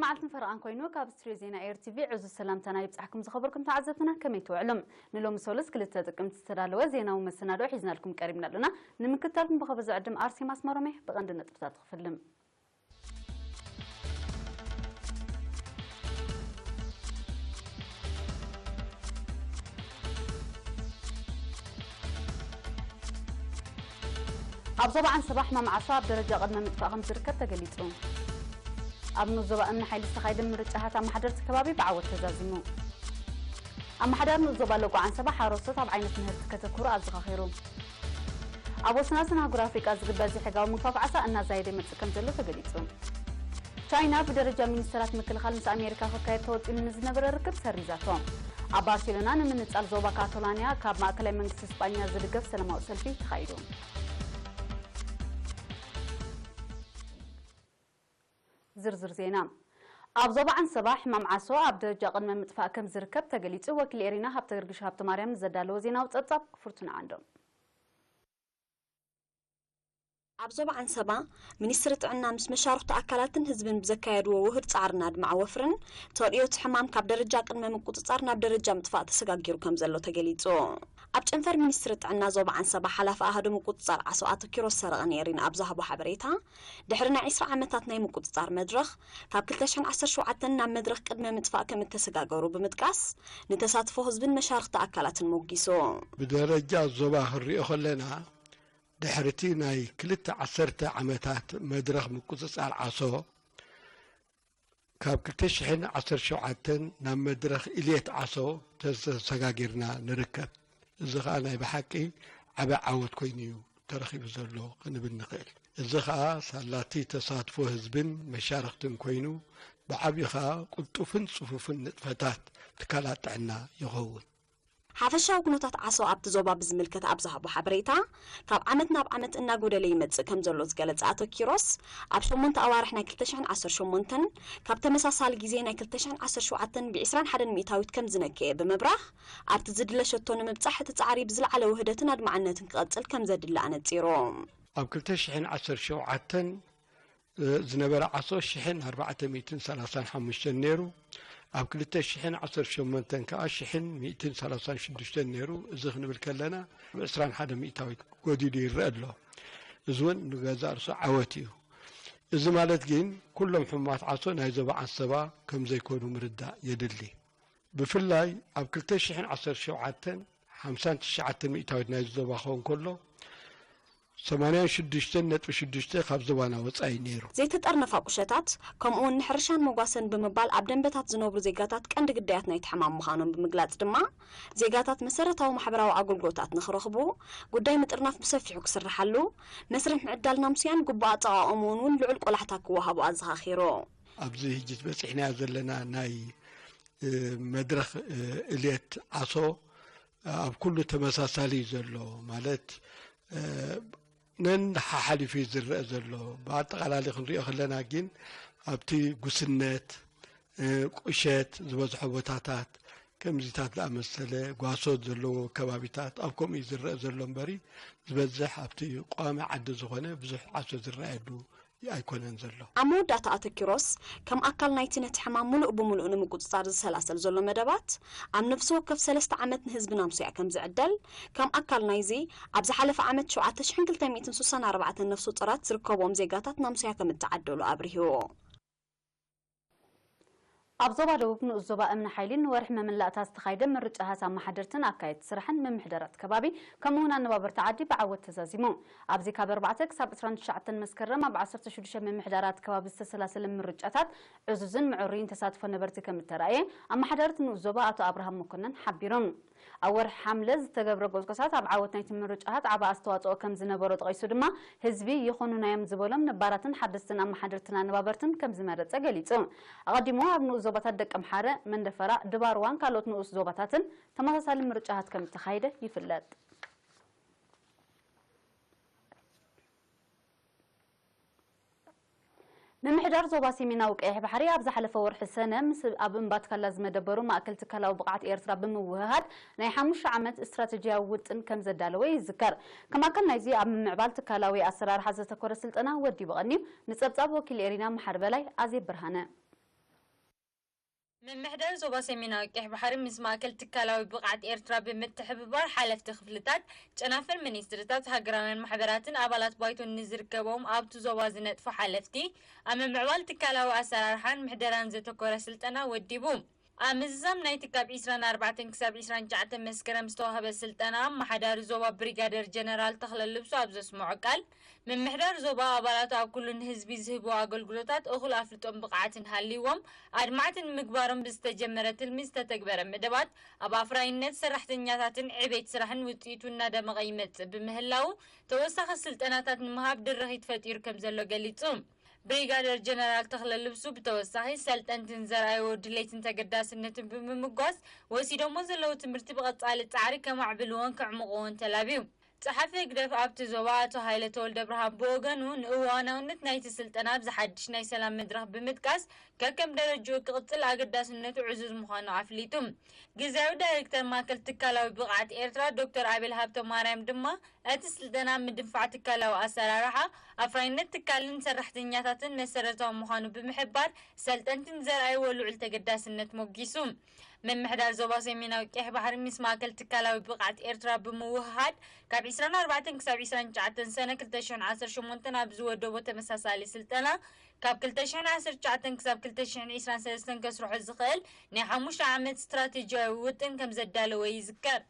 መዓልትን ፈረቓን ኮይኑ ካብ ስትድዮ ዜና ኤር ቲ ቪ ዕዙዝ ሰላምታና ይብጻሕኩም ዝኸበርኩም ተዓዘብትና፣ ከመይ ትውዕሉ? ንሎሚ ሰሉስ ክልተ ጥቅምቲ ዝተዳለወ ዜናዊ መሰናድኦ ሒዝናልኩም ቀሪብና ኣለና። ንምክትታልኩም ብኸበ ዝዕድም ኣርሴማ ኣስመሮም እየ። ብቐንዲ ነጥብታት ክፍልም። ኣብ ዞባ ዓንሰባ ሕማም ዓሶ ኣብ ደረጃ ቅድመ ምጥፋእ ከም ዝርከብ ተገሊጹ። ኣብ ንኡስ ዞባ እምኒ ሓይሊ ዝተኻየደ ምርጫ ሃት ኣመሓደርቲ ከባቢ ብዓወት ተዛዚሙ። ኣመሓዳሪ ንኡስ ዞባ ሎጎ ዓንሰባ ሓረስቶት ኣብ ዓይነት ምህርቲ ከተኩሩ ኣዘኻኺሩ። ኣብ ወሰናስን ኣህጉር ኣፍሪቃ ዝግበር ዘይሕጋዊ ምግፋፍ ዓሳ እናዛየደ ይመጽእ ከም ዘሎ ተገሊጹ። ቻይና ብደረጃ ሚኒስተራት ምክልኻል ምስ ኣሜሪካ ክካየድ ተወጢኑ ንዝነበረ ርክብ ሰሪዛቶ። ኣብ ባርሴሎና ንምንጻል ዞባ ካቶላንያ ካብ ማእከላይ መንግስቲ ስጳኛ ዝድገፍ ሰላማዊ ሰልፊ ተኻይዱ። ዝርዝር ዜና። ኣብ ዞባ ዓንሰባ ሕማም ዓሶ ኣብ ደረጃ ቅድመ ምጥፋእ ከም ዝርከብ ተገሊጹ። ወኪል ኤሪና ሃብተ ገርግሽ ሃብተ ማርያም ዘዳለዎ ዜናዊ ጸብጻብ ፍርቱና ዓንዶም። ኣብ ዞባ ዓንሰባ፣ ሚኒስትሪ ጥዕና ምስ መሻርኽቲ ኣካላትን ህዝብን ብዘካየድዎ ውህድ ጻዕርን ኣድማዕ ወፍርን፣ ተርእዮ እቲ ሕማም ካብ ደረጃ ቅድመ ምቁጽጻር ናብ ደረጃ ምጥፋእ ተሰጋጊሩ ከም ዘሎ ተገሊጹ። ኣብ ጨንፈር ሚኒስትሪ ጥዕና ዞባ ዓንሰባ ሓላፊ ኣሃዱ ምቁጽጻር ዓሶ ኣቶ ኪሮስ ሰረቐ ነይሪን ኣብ ዝሃቦ ሓበሬታ፣ ድሕሪ ናይ ዕስራ ዓመታት ናይ ምቁጽጻር መድረኽ፣ ካብ ክልተ ሽሕን ዓሰርተ ሸውዓተን ናብ መድረኽ ቅድመ ምጥፋእ ከም እተሰጋገሩ ብምጥቃስ፣ ንተሳትፎ ህዝብን መሻርኽቲ ኣካላትን ሞጊሱ። ብደረጃ ዞባ ክንሪኦ ከለና፣ ድሕሪቲ ናይ ክልተ ዓሰርተ ዓመታት መድረኽ ምቁጽጻር ዓሶ፣ ካብ ክልተ ሽሕን ዓሰርተ ሸውዓተን ናብ መድረኽ ኢልየት ዓሶ ተሰጋጊርና ንርከብ። እዚ ኸኣ ናይ ብሓቂ ዓቢ ዓወት ኮይኑ እዩ ተረኺቡ ዘሎ ክንብል ንኽእል። እዚ ኸኣ ሳላቲ ተሳትፎ ህዝብን መሻርኽትን ኮይኑ፣ ብዓቢ ኸኣ ቅልጡፍን ጽፉፍን ንጥፈታት ትካላት ጥዕና ይኸውን። ሓፈሻዊ ኩነታት ዓሶ ኣብቲ ዞባ ብዝምልከት ኣብ ዝሃቦ ሓበሬታ፣ ካብ ዓመት ናብ ዓመት እናጎደለ ይመጽእ ከም ዘሎ ዝገለጸ ኣቶ ኪሮስ፣ ኣብ ሸሞንተ ኣዋርሕ ናይ ክልተ ሽሕን ዓሰርተ ሸሞንተን፣ ካብ ተመሳሳሊ ግዜ ናይ ክልተ ሽሕን ዓሰርተ ሸውዓተን ብዕስራን ሓደን ሚእታዊት ከም ዝነከየ ብምብራህ፣ ኣብቲ ዝድለ ሸቶ ንምብጻሕ እቲ ጻዕሪ ብዝለዓለ ውህደትን ኣድማዕነትን ክቐጽል ከም ዘድሊ ኣነጺሩ። ኣብ ክልተ ሽሕን ዓሰርተ ሸውዓተን ዝነበረ ዓሶ ሽሕን ኣርባዕተ ሚእትን ሰላሳን ሓሙሽተን ነይሩ። ኣብ ክልተ ሽሕን ዓሰርተ ሸሞንተን ከኣ ሽሕን ሚእትን ሰላሳን ሽዱሽተን ነይሩ። እዚ ክንብል ከለና፣ ዕስራን ሓደን ሚእታዊት ጎዲሉ ይረአ ኣሎ። እዚ እውን ንገዛእ ርእሱ ዓወት እዩ። እዚ ማለት ግን፣ ኩሎም ሕሙማት ዓሶ ናይ ዞባ ዓንሰባ ከም ዘይኮኑ ምርዳእ የድሊ። ብፍላይ ኣብ ክልተ ሽሕን ዓሰርተ ሸውዓተን ሓምሳን ትሽዓተን ሚእታዊት ናይዚ ዞባ ክኸውን ከሎ፣ ሰማንያን ሽዱሽተን ነጥቢ ሽዱሽተ ካብ ዞባና ወጻኢ ነይሩ። ዘይተጠርነፋ ቁሸታት፣ ከምኡ'ውን ንሕርሻን መጓሰን ብምባል ኣብ ደንበታት ዝነብሩ ዜጋታት ቀንዲ ግዳያት ናይቲ ሕማም ምዃኖም ብምግላጽ ድማ፣ ዜጋታት መሰረታዊ ማሕበራዊ ኣገልግሎታት ንኽረኽቡ፣ ጉዳይ ምጥርናፍ ብሰፊሑ ክስርሓሉ፣ መስርሕ ምዕዳል ናምስያን ግቡእ ኣጠቓቕምኡን እውን ልዑል ቆላሕታ ክወሃቦ ኣዘኻኺሩ። ኣብዚ ሕጂ በጺሕናዮ ዘለና ናይ፣ እ፣ መድረኽ፣ እ፣ እልየት ዓሶ ኣብ ኩሉ ተመሳሳሊ እዩ ዘሎ። ማለት፣ እ፣ ነንሓሓሊፉ እዩ ዝረአ ዘሎ። ብኣጠቓላሊ ክንሪኦ ከለና ግን ኣብቲ ጉስነት፣ እ፣ ቁሸት ዝበዝሖ ቦታታት፣ ከምዚታት ዝኣመሰለ ጓሶት ዘለዎ ከባቢታት ኣብ ከምኡ እዩ ዝረአ ዘሎ እምበሪ፣ ዝበዝሕ ኣብቲ ቀዋሚ ዓዲ ዝኾነ ብዙሕ ዓሶ ዝረኣየሉ ኣይኮነን ዘሎ። ኣብ መወዳእታ ኣቶ ኪሮስ፣ ከም ኣካል ናይቲ ነቲ ሕማም ምሉእ ብምሉእ ንምቁጽጻር ዝሰላሰል ዘሎ መደባት፣ ኣብ ነፍሲ ወከፍ ሰለስተ ዓመት ንህዝቢ ናምስያ ከም ዝዕደል፣ ከም ኣካል ናይዚ፣ ኣብ ዝሓለፈ ዓመት ሸውዓተ ሽሕን ክልተ ሚእትን ስሳን ኣርባዕተን ነፍሲ ጡራት ዝርከብዎም ዜጋታት ናምስያ ከም እተዓደሉ ኣብሪሁ። ኣብ ዞባ ደቡብ ንኡስ ዞባ እምኒ ሓይሊ ንወርሒ መመላእታ ዝተኻየደ ምርጫ ሃሳ ኣመሓደርትን ኣካየድቲ ስራሕን ምምሕዳራት ከባቢ ከምኡውን ኣነባበርቲ ዓዲ ብዓወት ተዛዚሙ። ኣብዚ ካብ ኣርባዕተ ክሳብ ዕስራን ትሽዓተን መስከረም ኣብ ዓሰርተ ሽዱሽተ ምምሕዳራት ከባቢ ዝተሰላሰለ ምርጫታት ዕዙዝን ምዕሩይን ተሳትፎ ነበርቲ ከም እተራእየ ኣመሓዳሪ እቲ ንኡስ ዞባ ኣቶ ኣብርሃም መኮነን ሓቢሮም። ኣብ ወርሒ ሓምለ ዝተገብረ ጎስጓሳት ኣብ ዓወት ናይቲ ምርጫ ሃት ዓቢ ኣስተዋጽኦ ከም ዝነበሮ ጠቒሱ ድማ፣ ህዝቢ ይኹኑና እዮም ዝበሎም ነባራትን ሓደስትን ኣመሓደርትን ኣነባበርትን ከም ዝመረጸ ገሊጹ። ኣቐዲሙ ኣብ ንኡስ ዞባታት ደቀምሓረ፣ መንደፈራ፣ ድባርዋን ካልኦት ንኡስ ዞባታትን ተመሳሳሊ ምርጫ ሃት ከም እተኻየደ ይፍለጥ። ምምሕዳር ዞባ ሰሜናዊ ቀይሕ ባሕሪ ኣብ ዝሓለፈ ወርሒ ሰነ ምስ ኣብ እምባ ትካላ ዝመደበሩ ማእከል ትካላዊ ብቕዓት ኤርትራ ብምውህሃድ ናይ ሓሙሽተ ዓመት ስትራተጂያዊ ውጥን ከም ዘዳለወ ይዝከር። ከም ኣካል ናይዚ ኣብ ምምዕባል ትካላዊ ኣሰራርሓ ዘተኮረ ስልጠና ወዲቡ ቀንዩ። ንጸብጻብ ወኪል ኤሪና መሓሪ በላይ፣ ኣዜብ ብርሃነ። ምምሕዳር ዞባ ሰሜናዊ ቀይሕ ባሕሪ ምስ ማእከል ትካላዊ ብቕዓት ኤርትራ ብምትሕብባር ሓለፍቲ ክፍልታት፣ ጨናፍር ሚኒስትርታት፣ ሃገራውያን ማሕበራትን ኣባላት ባይቶን ንዝርከቦም ኣብቲ ዞባ ዝነጥፉ ሓለፍቲ ኣብ ምምዕባል ትካላዊ ኣሰራርሓን ምሕደራን ዘተኮረ ስልጠና ወዲቡ። ኣብ ምዝዛም ናይቲ ካብ ዕስራን ኣርባዕተን ክሳብ ዕስራን ትሽዓተን መስከረም ዝተዋህበ ስልጠና፣ ኣመሓዳሪ ዞባ ብሪጋደር ጀነራል ተኽለ ልብሱ ኣብ ዘስምዖ ቃል፣ ምምሕዳር ዞባ ኣባላቱ ኣብ ኩሉ ንህዝቢ ዝህብዎ ኣገልግሎታት እኹል ኣፍልጦን ብቕዓትን ሃልይዎም ኣድማዕቲ ንምግባሮም ብዝተጀመረ ትልሚ ዝተተግበረ መደባት ኣብ ኣፍራይነት ሰራሕተኛታትን ዕቤት ስራሕን ውፅኢቱ እናደመቐ ይመፅእ ብምህላው ተወሳኺ ስልጠናታት ንምሃብ ድርኺት ፈጢሩ ከም ዘሎ ገሊፁ። ብሪጋደር ጀነራል ተኽለ ልብሱ ብተወሳኺ ሰልጠንትን ዘርኣይዎ ድሌትን ተገዳስነትን ብምምጓስ ወሲዶሞ ዘለዉ ትምህርቲ ብቐፃሊ ፃዕሪ ከማዕብልዎን ከዕምቕዎን ተላብዩ። ጸሓፊ ህግደፍ ኣብቲ ዞባ ኣቶ ሃይለ ተወልደ ብርሃን ብወገኑ ንእዋናውነት ናይቲ ስልጠና ኣብዚ ሓድሽ ናይ ሰላም መድረኽ ብምጥቃስ ከከም ደረጅኡ ክቕጽል ኣገዳስነቱ ዕዙዝ ምዃኑ ኣፍሊጡ። ግዝያዊ ዳይሬክተር ማእከል ትካላዊ ብቕዓት ኤርትራ ዶክተር ኣቤል ሃብተ ማርያም ድማ እቲ ስልጠና ምድንፋዕ ትካላዊ ኣሰራርሓ፣ ኣፍራይነት ትካልን ሰራሕተኛታትን መሰረታዊ ምዃኑ ብምሕባር ሰልጠንትን ዘርኣይዎ ልዑል ተገዳስነት ሞጊሱ። ምምሕዳር ዞባ ሰሜናዊ ቀይሕ ባሕሪ ምስ ማእከል ትካላዊ ብቕዓት ኤርትራ ብምውህሃድ ካብ ዕስራን ኣርባዕተን ክሳብ ዕስራን ትሽዓተን ሰነ ክልተ ሽሕን ዓሰርተ ሸሞንተን ኣብ ዝወደቦ ተመሳሳሊ ስልጠና ካብ ክልተ ሽሕን ዓሰርተ ትሽዓተን ክሳብ ክልተ ሽሕን ዕስራን ሰለስተን ከስርሖ ዝኽእል ናይ ሓሙሽተ ዓመት ስትራቴጂያዊ ውጥን ከም ዘዳለወ ይዝከር።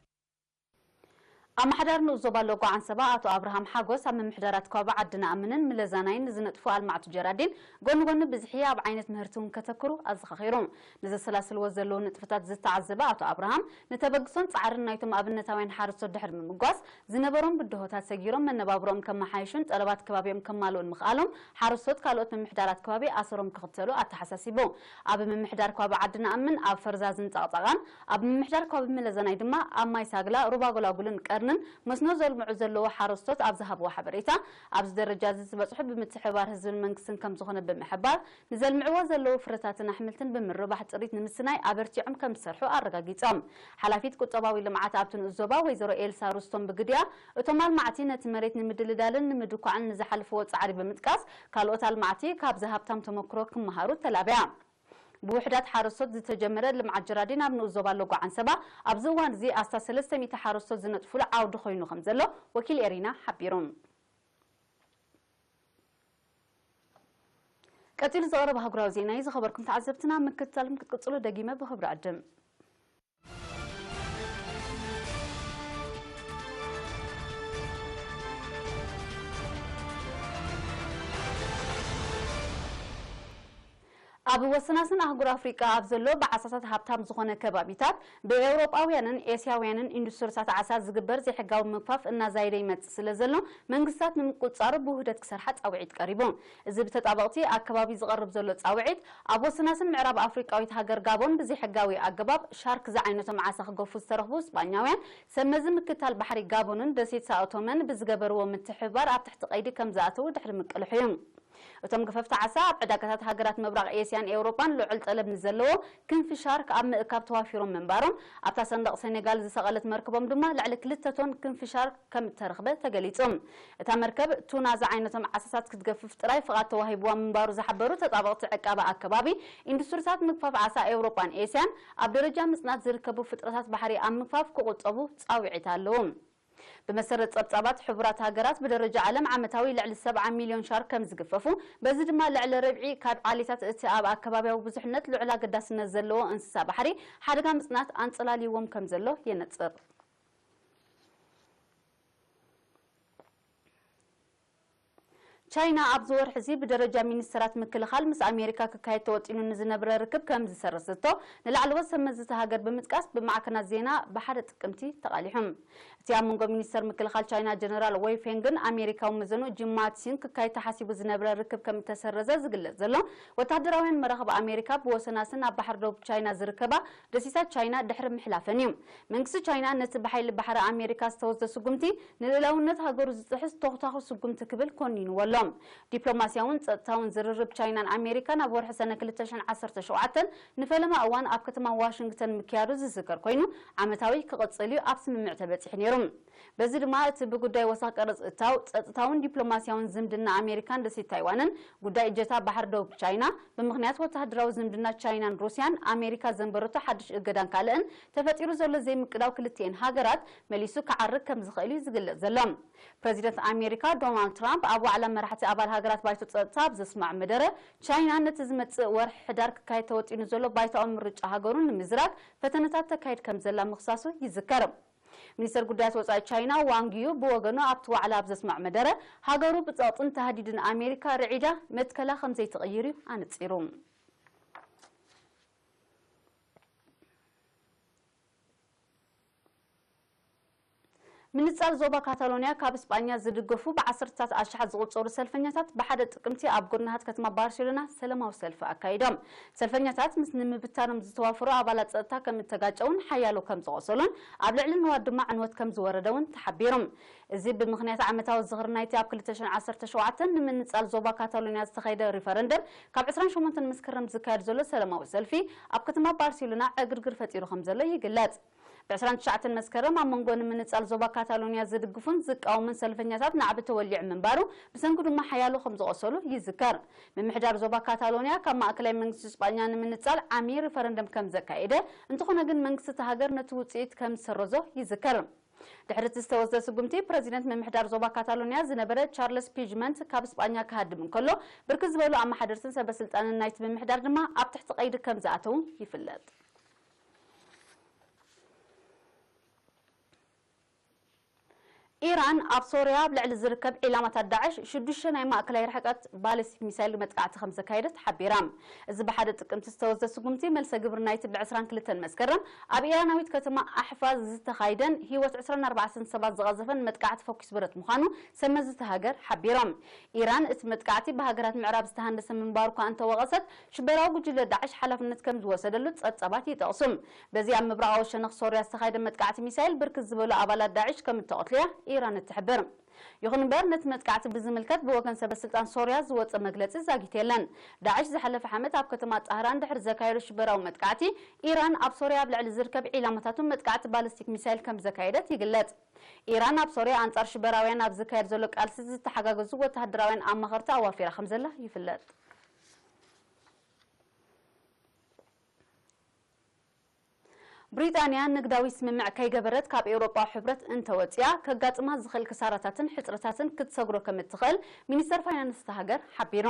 ኣመሓዳሪ ንኡስ ዞባ ሎጎ ዓንሰባ ኣቶ ኣብርሃም ሓጎስ ኣብ ምምሕዳራት ከባቢ ዓዲ ነኣምንን ምለዛናይን ንዝነጥፉ ኣልማዕቲ ጀራዲን ጎኒ ጎኒ ብዝሒ ኣብ ዓይነት ምህርቲ እውን ከተክሩ ኣዘኻኺሩ። ንዘሰላስልዎ ዘለዉ ንጥፈታት ዝተዓዘበ ኣቶ ኣብርሃም፣ ንተበግሶን ጻዕርን ናይቶም ኣብነታውያን ሓረስቶት ድሕሪ ምምጓስ፣ ዝነበሮም ብድሆታት ሰጊሮም መነባብሮኦም ከመሓይሹን ጠለባት ከባቢኦም ከማልኡን ምኽኣሎም፣ ሓረስቶት ካልኦት ምምሕዳራት ከባቢ ኣሰሮም ክኽተሉ ኣተሓሳሲቡ። ኣብ ምምሕዳር ከባቢ ዓዲ ነኣምን፣ ኣብ ፈርዛዝን ጸቕጻቓን፣ ኣብ ምምሕዳር ከባቢ ምለዛናይ ድማ ኣብ ማይ ሳግላ፣ ሩባ ጎላጉልን ቀርንን መስኖ ዘልምዑ ዘለዉ ሓረስቶት ኣብ ዝሃብዎ ሓበሬታ፣ ኣብዚ ደረጃ እዚ ዝበጽሑ ብምትሕብባር ህዝብን መንግስትን ከም ዝኾነ ብምሕባር፣ ንዘልምዕዎ ዘለዉ ፍረታትን ኣሕምልትን ብምርባሕ ጥሪት ንምስናይ ኣበርቲዖም ከም ዝሰርሑ ኣረጋጊጾም። ሓላፊት ቁጠባዊ ልምዓት ኣብቲ ንኡስ ዞባ ወይዘሮ ኤልሳ ሩስቶም ብግዲኣ፣ እቶም ኣልማዕቲ ነቲ መሬት ንምድልዳልን ንምድኳዕን ንዝሓልፍዎ ጻዕሪ ብምጥቃስ፣ ካልኦት ኣልማዕቲ ካብዚ ሃብታም ተመክሮ ክመሃሩ ተላብያ። ብውሕዳት ሓረስቶት ዝተጀመረ ልምዓት ጀራዲን ኣብ ንኡስ ዞባ ሎጎ ዓንሰባ ኣብዚ እዋን እዚ ኣስታት ሰለስተ ሚእቲ ሓረስቶት ዝነጥፉሉ ዓውዲ ኮይኑ ከም ዘሎ ወኪል ኤሪና ሓቢሩ። ቀጺሉ ዝቐረበ ኣህጉራዊ ዜና እዩ። ዝኸበርኩም ተዓዘብትና፣ ምክትታልኩም ክትቅጽሉ ደጊመ ብኽብሪ ዕድም። ኣብ ወሰናስን ኣህጉር ኣፍሪቃ ኣብ ዘሎ ብዓሳታት ሃብታም ዝኾነ ከባቢታት፣ ብኤውሮጳውያንን ኤስያውያንን ኢንዱስትሪታት ዓሳ ዝግበር ዘይሕጋዊ ምግፋፍ እናዛየደ ይመጽእ ስለ ዘሎ፣ መንግስታት ንምቁጽጻሩ ብውህደት ክሰርሓ ጻውዒት ቀሪቡ። እዚ ብተጣበቕቲ ኣከባቢ ዝቐርብ ዘሎ ጻውዒት፣ ኣብ ወሰናስን ምዕራብ ኣፍሪቃዊት ሃገር ጋቦን ብዘይሕጋዊ ኣገባብ ሻርክ ዝዓይነቶም ዓሳ ክገፉ ዝተረኽቡ ስጳኛውያን፣ ሰብ መዚ ምክትታል ባሕሪ ጋቦንን ደሴት ሳኦቶመን ብዝገበርዎ ምትሕብባር ኣብ ትሕቲ ቀይዲ ከም ዝኣተዉ ድሕሪ ምቅልሑ እዩ። እቶም ገፈፍቲ ዓሳ ኣብ ዕዳጋታት ሃገራት ምብራቕ ኤስያን ኤውሮጳን ልዑል ጠለብ ንዘለዎ ክንፊ ሻርክ ኣብ ምእካብ ተዋፊሮም ምንባሮም፣ ኣብታ ሰንደቕ ሴኔጋል ዝሰቐለት መርከቦም ድማ ልዕሊ ክልተ ቶን ክንፊ ሻርክ ከም እተረኽበ ተገሊጹ። እታ መርከብ ቱና ዝዓይነቶም ዓሳታት ክትገፍፍ ጥራይ ፍቓድ ተዋሂብዋ ምንባሩ ዝሓበሩ ተጣበቕቲ ዕቃበ ኣከባቢ፣ ኢንዱስትሪታት ምግፋፍ ዓሳ ኤውሮጳን ኤስያን ኣብ ደረጃ ምጽናት ዝርከቡ ፍጥረታት ባሕሪ ኣብ ምግፋፍ ክቑጠቡ ጻውዒት ኣለዉ። ብመሰረት ጸብጻባት ሕቡራት ሃገራት፣ ብደረጃ ዓለም ዓመታዊ ልዕሊ ሰብዓ ሚልዮን ሻርክ ከም ዝግፈፉ፣ በዚ ድማ ልዕሊ ርብዒ ካብ ዓሌታት እቲ ኣብ ኣከባብያዊ ብዙሕነት ልዑል ኣገዳስነት ዘለዎ እንስሳ ባሕሪ ሓደጋ ምጽናት ኣንጸላልይዎም ከም ዘሎ የነጽር። ቻይና ኣብዚ ወርሒ እዚ ብደረጃ ሚኒስተራት ምክልኻል ምስ ኣሜሪካ ክካየድ ተወጢኑ ንዝነበረ ርክብ ከም ዝሰረዘቶ ንላዕለዎት ሰብ መዚ እታ ሃገር ብምጥቃስ ብማዕከናት ዜና ብሓደ ጥቅምቲ ተቓሊሑ። እቲ ኣብ መንጎ ሚኒስተር ምክልኻል ቻይና ጀነራል ወይ ፌንግን ኣሜሪካዊ መዘንኡ ጂም ማትሲን ክካየድ ተሓሲቡ ዝነበረ ርክብ ከም እተሰረዘ ዝግለጽ ዘሎ፣ ወታደራውያን መራኽብ ኣሜሪካ ብወሰናስን ኣብ ባሕሪ ደቡብ ቻይና ዝርከባ ደሴታት ቻይና ድሕሪ ምሕላፈን እዩ። መንግስቲ ቻይና ነቲ ብሓይሊ ባሕሪ ኣሜሪካ ዝተወስደ ስጉምቲ ንልእላውነት ሃገሩ ዝጥሕስ ተኹታኹ ስጉምቲ ክብል ኮኒንዎ ኣሎ። ዲፕሎማስያውን ጸጥታውን ዝርርብ ቻይናን ኣሜሪካን ኣብ ወርሒ ሰነ ክልተ ሽሕን ዓሰርተ ሸውዓተን ንፈለማ እዋን ኣብ ከተማ ዋሽንግተን ምክያዱ ዝዝከር ኮይኑ፣ ዓመታዊ ክቕጽል እዩ ኣብ ስምምዕ ተበጺሑ ነይሩ። በዚ ድማ እቲ ብጉዳይ ወሰኽ ቀረጽ እታው፣ ጸጥታውን ዲፕሎማስያውን ዝምድና ኣሜሪካን ደሴት ታይዋንን፣ ጉዳይ እጀታ ባሕሪ ደቡብ ቻይና፣ ብምኽንያት ወተሃደራዊ ዝምድና ቻይናን ሩስያን ኣሜሪካ ዘንበረቶ ሓድሽ እገዳን ካልእን ተፈጢሩ ዘሎ ዘይምቅዳው ክልቲኤን ሃገራት መሊሱ ክዓርግ ከም ዝኽእል እዩ ዝግለጽ ዘሎ። ፕረዚደንት ኣሜሪካ ዶናልድ ትራምፕ ኣብ ዋዕላ መራሕቲ ኣባል ሃገራት ባይቶ ጸጥታ ኣብ ዘስማዕ መደረ፣ ቻይና ነቲ ዝመጽእ ወርሒ ሕዳር ክካየድ ተወጢኑ ዘሎ ባይታዊ ምርጫ ሃገሩ ንምዝራግ ፈተነታት ተካይድ ከም ዘላ ምኽሳሱ ይዝከር። ሚኒስተር ጉዳያት ወጻኢ ቻይና ዋንግ ዩ ብወገኑ ኣብቲ ዋዕላ ኣብ ዘስማዕ መደረ፣ ሃገሩ ብጸቕጥን ተሃዲድን ኣሜሪካ ርዒዳ መትከላ ከም ዘይትቕይር እዩ ኣነጺሩ። ምንጻል ዞባ ካታሎንያ ካብ እስጳኛ ዝድገፉ ብዓሰርታት ኣሽሓት ዝቑጸሩ ሰልፈኛታት ብሓደ ጥቅምቲ ኣብ ጎደናታት ከተማ ባርሴሎና ሰላማዊ ሰልፊ ኣካይዶም። ሰልፈኛታት ምስ ንምብታኖም ዝተዋፈሩ ኣባላት ጸጥታ ከም እተጋጨውን ሓያሎ ከም ዝቖሰሉን ኣብ ልዕሊ ንዋት ድማ ዕንወት ከም ዝወረደ እውን ተሓቢሩ። እዚ ብምኽንያት ዓመታዊ ዝኽሪ ናይቲ ኣብ ክልተ ሽሕን ዓሰርተ ሸውዓተን ንምንጻል ዞባ ካታሎንያ ዝተኻየደ ሪፈረንደም ካብ ዕስራን ሸሞንተን መስከረም ዝካየድ ዘሎ ሰላማዊ ሰልፊ ኣብ ከተማ ባርሴሎና ዕግርግር ፈጢሩ ከም ዘሎ ይግለጽ። ብ ዕስራን ትሽዓተን መስከረም ኣብ መንጎ ንምንጻል ዞባ ካታሎንያ ዝድግፉን ዝቃወሙን ሰልፈኛታት ናዕቢ ተወሊዑ ምንባሩ፣ ብሰንኩ ድማ ሓያሎ ከም ዝቖሰሉ ይዝከር። ምምሕዳር ዞባ ካታሎንያ ካብ ማእከላይ መንግስቲ እስጳኛ ንምንጻል ዓሚ ሪፈረንደም ከም ዘካየደ፣ እንተኾነ ግን መንግስቲ እታ ሃገር ነቲ ውጽኢት ከም ዝሰረዞ ይዝከር። ድሕሪ እቲ ዝተወስደ ስጉምቲ፣ ፕረዚደንት ምምሕዳር ዞባ ካታሎንያ ዝነበረ ቻርለስ ፒጅመንት ካብ እስጳኛ ክሃድም እንከሎ፣ ብርክት ዝበሉ ኣመሓደርትን ሰበ ስልጣንን ናይቲ ምምሕዳር ድማ ኣብ ትሕቲ ቀይዲ ከም ዝኣተዉ ይፍለጥ። ኢራን ኣብ ሶርያ ኣብ ልዕሊ ዝርከብ ዒላማታት ዳዕሽ ሽዱሽተ ናይ ማእከላይ ርሕቀት ባሊስቲክ ሚሳይል መጥቃዕቲ ከም ዘካየደት ሓቢራ። እዚ ብሓደ ጥቅምቲ ዝተወስደ ስጉምቲ፣ መልሰ ግብሪ ናይቲ ብ ዕስራን ክልተን መስከረም ኣብ ኢራናዊት ከተማ ኣሕፋዝ ዝተኻይደን ህይወት ዕስራን ኣርባዕተን ሰባት ዝቐዘፈን መጥቃዕቲ ፈኲስ ብረት ምዃኑ ሰመዝቲ ሃገር ሓቢሮም። ኢራን እቲ መጥቃዕቲ ብሃገራት ምዕራብ ዝተሃንደሰ ምንባሩ እኳ እንተወቐሰት፣ ሽበራዊ ጉጅለ ዳዕሽ ሓላፍነት ከም ዝወሰደሉ ጸብጻባት ይጠቕሱ። በዚ ኣብ ምብራቓዊ ሸነኽ ሶርያ ዝተኻየደ መጥቃዕቲ ሚሳይል ብርክት ዝበሉ ኣባላት ዳዕሽ ከም እተቐትሉ እያ ኢራን እትሕብር። ይኹን እምበር፣ ነቲ መጥቃዕቲ ብዝምልከት ብወገን ሰበ ስልጣን ሶርያ ዝወጸ መግለጺ ዛጊት የለን። ዳዕሽ ዝሓለፈ ዓመት ኣብ ከተማ ጣህራን ድሕሪ ዘካየዶ ሽበራዊ መጥቃዕቲ፣ ኢራን ኣብ ሶርያ ኣብ ልዕሊ ዝርከብ ዒላማታቱ መጥቃዕቲ ባሊስቲክ ሚሳይል ከም ዘካየደት ይግለጽ። ኢራን ኣብ ሶርያ ኣንጻር ሽበራውያን ኣብ ዝካየድ ዘሎ ቃልሲ ዝተሓጋገዙ ወተሃደራውያን ኣማኸርቲ ኣዋፊራ ከም ዘላ ይፍለጥ። ብሪጣንያ ንግዳዊ ስምምዕ ከይገበረት ካብ ኤውሮጳዊ ሕብረት እንተወጺኣ፣ ከጋጥማ ዝኽእል ክሳራታትን ሕጽረታትን ክትሰግሮ ከም እትኽእል ሚኒስተር ፋይናንስ እታ ሃገር ሓቢሩ።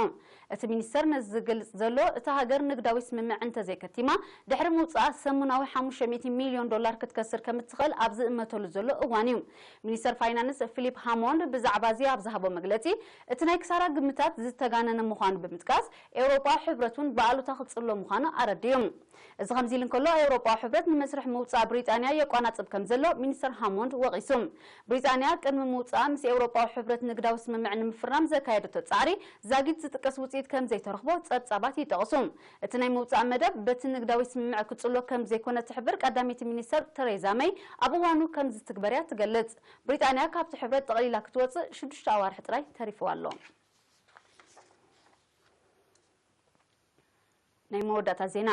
እቲ ሚኒስተር ነዚ ዝገልጽ ዘሎ፣ እታ ሃገር ንግዳዊ ስምምዕ እንተዘይከቲማ፣ ድሕሪ ምውጻኣ ሰሙናዊ ሓሙሽተ ሚእቲ ሚልዮን ዶላር ክትከስር ከም እትኽእል ኣብ ዝእመተሉ ዘሎ እዋን እዩ። ሚኒስተር ፋይናንስ ፊሊፕ ሃሞንድ ብዛዕባ እዚ ኣብ ዝሃቦ መግለጺ፣ እቲ ናይ ክሳራ ግምታት ዝተጋነነ ምዃኑ ብምጥቃስ፣ ኤውሮጳዊ ሕብረት እውን ብኣሉታ ክጽሎ ምዃኑ ኣረዲኡ። እዚ ከምዚ ኢሉ እንከሎ፣ ኤውሮጳዊ ሕብረት ንመስርሕ ምውጻእ ብሪጣንያ የቋናጽብ ከም ዘሎ ሚኒስተር ሃሞንድ ወቒሱ። ብሪጣንያ ቅድሚ ምውጻኣ ምስ ኤውሮጳዊ ሕብረት ንግዳዊ ስምምዕ ንምፍራም ዘካየደቶ ጻዕሪ ዛጊት ዝጥቀስ ውጽኢት ከም ዘይተረኽቦ ጸብጻባት ይጠቕሱ። እቲ ናይ ምውጻእ መደብ በቲ ንግዳዊ ስምምዕ ክጽሎ ከም ዘይኮነ ትሕብር ቀዳመይቲ ሚኒስተር ተሬዛ መይ ኣብ እዋኑ ከም ዝትግበር እያ ትገልጽ። ብሪጣንያ ካብቲ ሕብረት ጠቕሊላ ክትወጽእ ሽዱሽተ ኣዋርሒ ጥራይ ተሪፍዋ ኣሎ። ናይ መወዳእታ ዜና።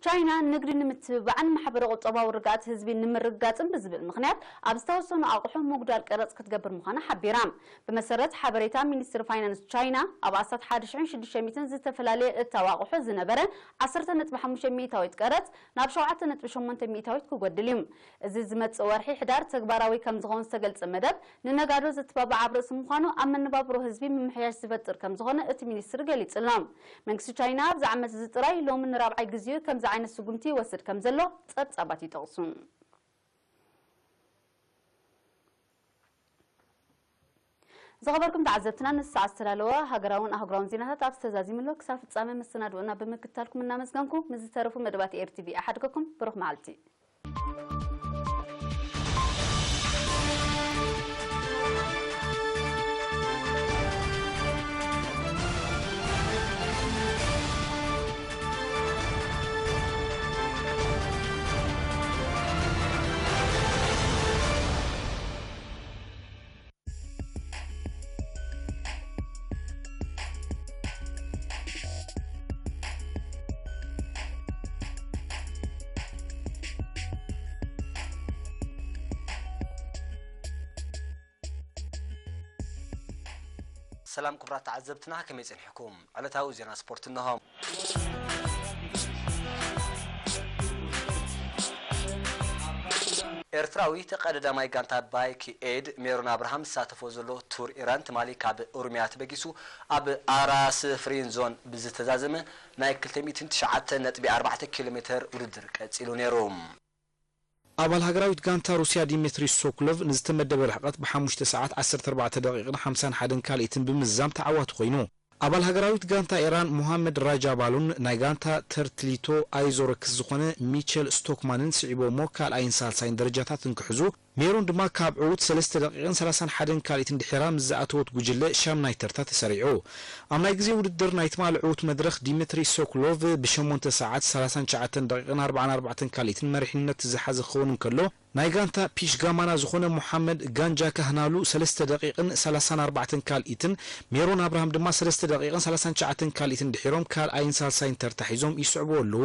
ቻይና ንግዲ ንምትብባዕን ማሕበረ ቁጠባዊ ርግኣት ህዝቢ ንምርግጋጽን ብዝብል ምኽንያት ኣብ ዝተወሰኑ ኣቑሑ ምጉዳል ቀረጽ ክትገብር ምዃና ሓቢራ። ብመሰረት ሓበሬታ ሚኒስትሪ ፋይናንስ ቻይና፣ ኣብ ኣስታት ሓደ ሽሕን ሽዱሽተ ሚእትን ዝተፈላለየ እታው ኣቑሑ ዝነበረ ዓሰርተ ነጥቢ ሓሙሽተ ሚእታዊት ቀረጽ ናብ ሸውዓተ ነጥቢ ሸሞንተ ሚእታዊት ክጎድል እዩ። እዚ ዝመጽእ ወርሒ ሕዳር ተግባራዊ ከም ዝኸውን ዝተገልጸ መደብ፣ ንነጋዶ ዘተባብዕ ኣብ ርእሲ ምዃኑ፣ ኣብ መነባብሮ ህዝቢ ምምሕያሽ ዝፈጥር ከም ዝኾነ እቲ ሚኒስትሪ ገሊጹ ኣሎ። መንግስቲ ቻይና ኣብዚ ዓመት እዚ ጥራይ ሎሚ ንራብዓይ ግዜኡ ከምዚ ዓይነት ስጉምቲ ይወስድ ከም ዘሎ ጸብጻባት ይጠቕሱ። ዝኸበርኩም ተዓዘብትና፣ ነዚ ሰዓት ዝተዳለወ ሃገራውን ኣህጉራውን ዜናታት ኣብዚ ተዛዚሙ ኣሎ። ክሳብ ፍጻመ መሰናድኦና ብምክትታልኩም እናመስገንኩ፣ ምስ ዝተረፉ መደባት ኤር ቲ ቪ እሓድገኩም። ብሩኽ መዓልቲ። ሰላም ክቡራት ተዓዘብትና፣ ከመይ ጸኒሕኩም? ዕለታዊ ዜና ስፖርት እንሆ። ኤርትራዊ ተቐዳዳማይ ጋንታ ባይክ ኤድ ሜሮን ኣብርሃም ዝሳተፎ ዘሎ ቱር ኢራን ትማሊ ካብ ኦሮሚያ ተበጊሱ ኣብ ኣራስ ፍሪን ዞን ብዝተዛዘመ ናይ ክልተ ሚእትን ትሽዓተ ነጥቢ ኣርባዕተ ኪሎ ሜተር ውድድር ቀጺሉ ነይሩ። ኣባል ሃገራዊት ጋንታ ሩስያ ዲሜትሪ ሶክሎቭ ንዝተመደበ ርሕቀት ብሓሙሽተ ሰዓት ዓሰርተ ኣርባዕተ ደቂቕን ሓምሳን ሓደን ካልኢትን ብምዝዛም ተዓዋቲ ኮይኑ። ኣባል ሃገራዊት ጋንታ ኢራን ሞሃመድ ራጃባሉን ናይ ጋንታ ተርትሊቶ ኣይዞረክስ ዝኾነ ሚቸል ስቶክማንን ስዒቦሞ ካልኣይን ሳልሳይን ደረጃታት እንክሕዙ፣ ሜሮን ድማ ካብ ዕዉት ሰለስተ ደቂቕን ሰላሳን ሓደን ካልኢትን ድሒራ ምስ ዝኣተወት ጉጅለ ሻምናይ ተርታ ተሰሪዑ። ኣብ ናይ ግዜ ውድድር ናይ ትማሊ ዕዉት መድረኽ ዲሜትሪ ሶክሎቭ ብሸሞንተ ሰዓት ሰላሳን ትሽዓተን ደቂቕን ኣርባዓን ኣርባዕተን ካልኢትን መሪሕነት ዝሓዘ ክኸውን እንከሎ፣ ናይ ጋንታ ፒሽ ጋማና ዝኾነ ሞሓመድ ጋንጃ ካህናሉ ሰለስተ ደቂቕን ሰላሳን ኣርባዕተን ካልኢትን፣ ሜሮን ኣብርሃም ድማ ሰለስተ ደቂቕን ሰላሳን ትሽዓተን ካልኢትን ድሒሮም ካልኣይን ሳልሳይን ተርታ ሒዞም ይስዕብዎ ኣለዉ።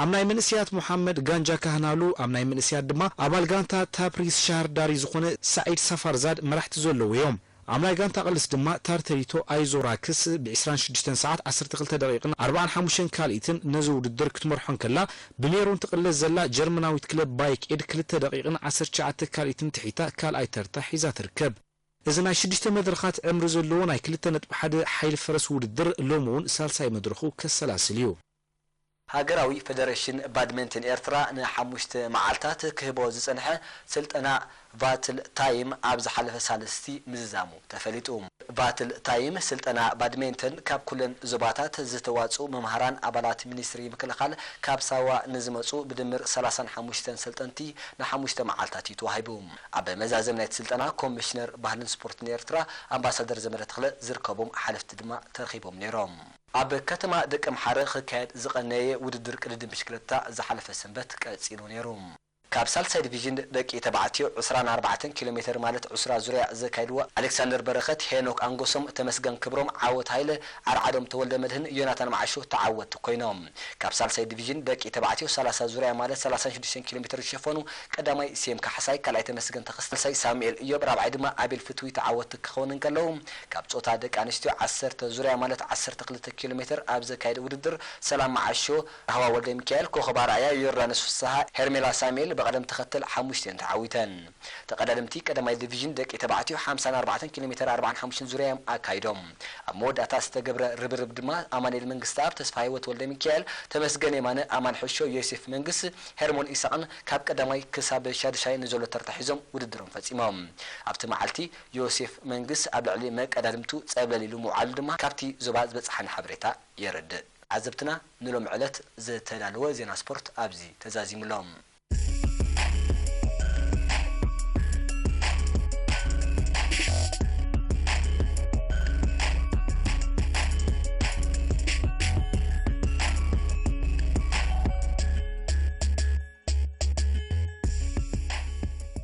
ኣብ ናይ መንእስያት ሞሓመድ ጋንጃ ካህናሉ፣ ኣብ ናይ መንእስያት ድማ ኣባል ጋንታ ታፕሪስ ሻህርዳሪ ዝኾነ ሳዒድ ሳፋርዛድ መራሕቲ ዘለዉ እዮም። ኣብ ናይ ጋንታ ቅልስ ድማ ታርተሪቶ ኣይዞራክስ ብ ዕስራን ሽዱሽተን ሰዓት ዓሰርተ ክልተ ደቂቕን ኣርባዓን ሓሙሽተን ካልኢትን ነዚ ውድድር ክትመርሖ እንከላ፣ ብሜሮን ትቕለስ ዘላ ጀርመናዊት ክለብ ባይክ ኤድ ክልተ ደቂቕን ዓሰርተ ትሽዓተ ካልኢትን ትሒታ ካልኣይ ተርታ ሒዛ ትርከብ። እዚ ናይ ሽዱሽተ መድረኻት ዕምሪ ዘለዎ ናይ ክልተ ነጥቢ ሓደ ሓይሊ ፈረስ ውድድር ሎሚ እውን ሳልሳይ መድረኹ ከሰላስል እዩ። ሃገራዊ ፈደረሽን ባድሜንተን ኤርትራ ንሓሙሽተ መዓልታት ክህቦ ዝጸንሐ ስልጠና ቫትል ታይም ኣብ ዝሓለፈ ሳልስቲ ምዝዛሙ ተፈሊጡ። ቫትል ታይም ስልጠና ባድሜንተን ካብ ኩለን ዞባታት ዝተዋጽኡ መምሃራን ኣባላት ሚኒስትሪ ምክልኻል ካብ ሳዋ ንዝመጹ ብድምር ሰላሳን ሓሙሽተን ሰልጠንቲ ንሓሙሽተ መዓልታት እዩ ተዋሂቡ። ኣብ መዛዘም ናይቲ ስልጠና ኮሚሽነር ባህልን ስፖርትን ኤርትራ ኣምባሳደር ዘመደ ተኽለ ዝርከቦም ሓለፍቲ ድማ ተረኺቦም ነይሮም። ኣብ ከተማ ደቀምሓረ ክካየድ ዝቐነየ ውድድር ቅድድም ብሽክለታ ዝሓለፈ ሰንበት ቀጺሉ ነይሩ። ካብ ሳልሳይ ዲቪዥን ደቂ ተባዕትዮ ዕስራን ኣርባዕተን ኪሎ ሜተር ማለት ዕስራ ዙርያ ዘካይድዎ ኣሌክሳንደር በረኸት፣ ሄኖክ ኣንጎሶም፣ ተመስገን ክብሮም፣ ዓወት ሃይለ፣ ኣርዓዶም ተወልደ መድህን ዮናታን መዓሾ ተዓወትቲ ኮይኖም። ካብ ሳልሳይ ዲቪዥን ደቂ ተባዕትዮ ሰላሳ ዙርያ ማለት ሰላሳን ሽዱሽተን ኪሎ ሜተር ዝሸፈኑ ቀዳማይ ሴም ካሕሳይ፣ ካልኣይ ተመስገን ተኸስተ፣ ሳልሳይ ሳሙኤል እዮብ፣ ራብዓይ ድማ ኣቤል ፍትዊ ተዓወትቲ ክኸውን እንከለዉ፣ ካብ ጾታ ደቂ ኣንስትዮ ዓሰርተ ዙርያ ማለት ዓሰርተ ክልተ ኪሎ ሜተር ኣብ ዘካየደ ውድድር ሰላም መዓሾ፣ ራህዋ ወልደ ሚካኤል፣ ኮኸብ ኣርኣያ፣ ዮርዳኖስ ፍስሃ፣ ሄርሜላ ሳሙኤል ብቐደም ተኸተል ሓሙሽተን ተዓዊተን። ተቐዳደምቲ ቀዳማይ ዲቪዥን ደቂ ተባዕትዮ ሓምሳን ኣርባዕተን ኪሎ ሜተር ኣርባዓን ሓሙሽተን ዙርያ እዮም ኣካይዶም። ኣብ መወዳእታ ዝተገብረ ርብርብ ድማ ኣማኑኤል መንግስተኣብ፣ ተስፋ ህይወት ወልደ ሚካኤል፣ ተመስገን የማነ፣ ኣማን ሕሾ፣ ዮሴፍ መንግስ፣ ሄርሞን ኢሳቕን ካብ ቀዳማይ ክሳብ ሻድሻይ ንዘሎ ተርታ ሒዞም ውድድሮም ፈጺሞም። ኣብቲ መዓልቲ ዮሴፍ መንግስ ኣብ ልዕሊ መቀዳድምቱ ጸብለል ኢሉ ምውዓሉ ድማ ካብቲ ዞባ ዝበጽሓና ሓበሬታ የረድእ። ዓዘብትና ንሎሚ ዕለት ዝተዳለወ ዜና ስፖርት ኣብዚ ተዛዚሙ ኣሎ።